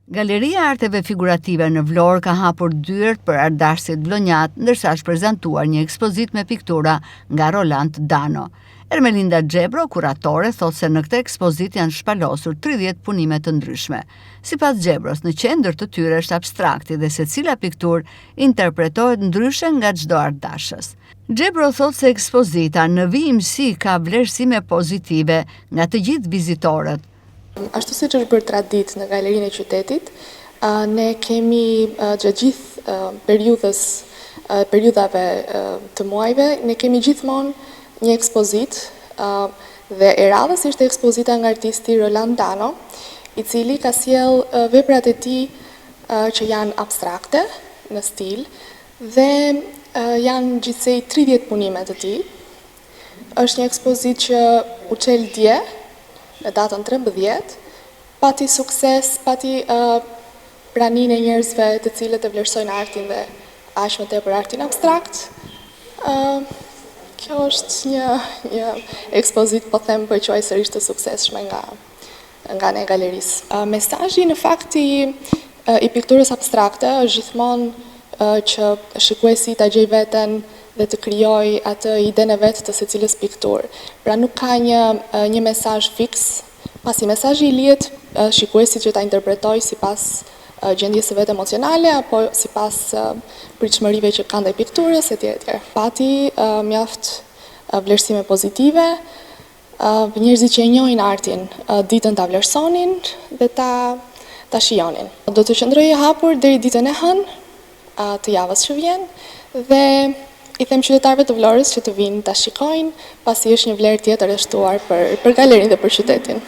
Galeria e Arteve Figurative në Vlorë ka hapur dyert për artdashësit vlonjatë, ndërsa është prezantuar një ekspozitë me piktura nga Roland Dano. Ermelinda Xhebro, kuratore, thotë se në këtë ekspozitë janë shpalosur 30 punime të ndryshme. Sipas Xhebros, në qendër të tyre është abstrakti dhe secila pikturë interpretohet ndryshe nga çdo artdashës. Xhebro thotë se ekspozita në vijimësi ka vlerësime pozitive nga të gjithë vizitorët. Ashtu siç është bërë traditë në Galerinë e Qytetit, ne kemi gjatë gjithë periudhës, periudhave të muajve, ne kemi gjithmonë një ekspozitë dhe e radhës ishte ekspozita nga artisti Roland Dano, i cili ka sjellë veprat e tij që janë abstrakte në stil dhe janë gjithsej 30 punime të tij. Është një ekspozitë që u çel dje, në datën 13, pati sukses, pati praninë e njerëzve të cilët e vlerësojnë artin dhe aq më tepër artin abstrakt. Kjo është një një ekspozitë, po them, po e quaj sërish të suksesshme nga nga ana e galerisë. Mesazhi në fakt i i pikturës abstrakte është gjithmonë që shikuesi ta gjejë veten dhe të krijojë atë idenë e vet të secilës pikturë. Pra nuk ka një një mesazh fiks, pasi mesazhi i lihet shikuesit që ta interpretojë sipas gjendjes së vet emocionale apo sipas pritshmërive që ka ndaj pikturës etj etj. Pati mjaft vlerësime pozitive, Njerëzit që e njohin artin ditën ta vlerësonin dhe ta ta shijonin. Do të qëndrojë e hapur deri ditën e hënë të javës që vjen dhe i them qytetarëve të Vlorës që të vijnë ta shikojnë, pasi është një vlerë tjetër e shtuar për për galerinë dhe për qytetin.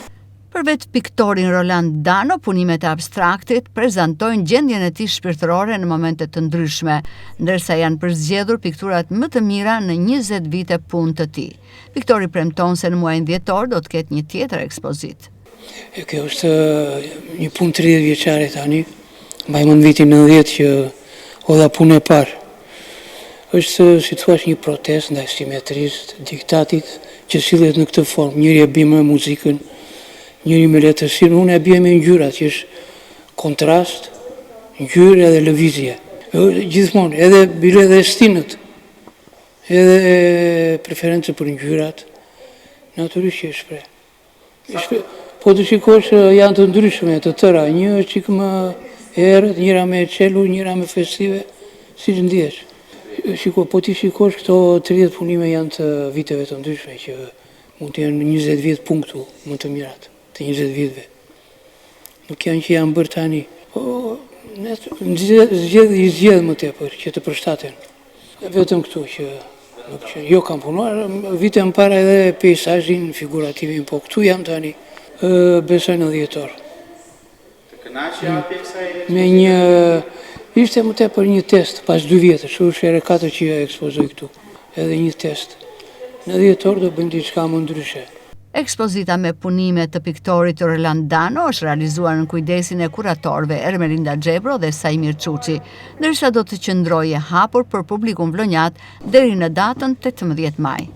Për vetë piktorin Roland Dano, punimet e abstraktit prezantojnë gjendjen e tij shpirtërore në momente të ndryshme, ndërsa janë përzgjedhur pikturat më të mira në 20 vite punë të tij. Piktori premton se në muajin dhjetor do të ketë një tjetër ekspozitë. E kjo është një punë 30 vjeçare tani, mbaj mend vitin 90 që hodha punën e parë. Është, si të thuash, një protestë ndaj simetrisë, diktatit që sillet në këtë formë. Njëri e bie me muzikën, njëri me letërsinë, unë e bie me ngjyrat, që është kontrast, ngjyrë edhe lëvizje. Gjithmonë, edhe bile edhe stinët, edhe preferencë për ngjyrat, natyrisht që e shpreh. Po të shikosh janë të ndryshme të tëra, një është çikë më e errët, njëra më e çelur, njëra më festive, siç ndihesh. Shiko, po t'i shikosh këto 30 punime janë të viteve të ndryshme që mund të jenë 20 vjet punë këtu, më të mirat, të 20 viteve. Nuk janë që janë bërë tani. Po, ne zgjedh, i zgjedh më tepër që të përshtaten. Vetëm këtu që nuk që jo kam punuar, vite më para edhe peisazhin, figurativin, po këtu jam tani, besoj në dhjetor. Të kënaqi hapja e kësaj ekspozite? Me një, ishte më tepër një test, pas dy vjetësh, është hera e katërt që ekspozoj këtu, edhe një test. Në dhjetor do bëjmë diçka më ndryshe. Ekspozita me punime të piktorit Roland Dano është realizuar në kujdesin e kuratorëve Ermelinda Xhebro dhe Saimir Çuçi, ndërsa do të qëndrojë e hapur për publikun vlonjat deri në datën 18 maj.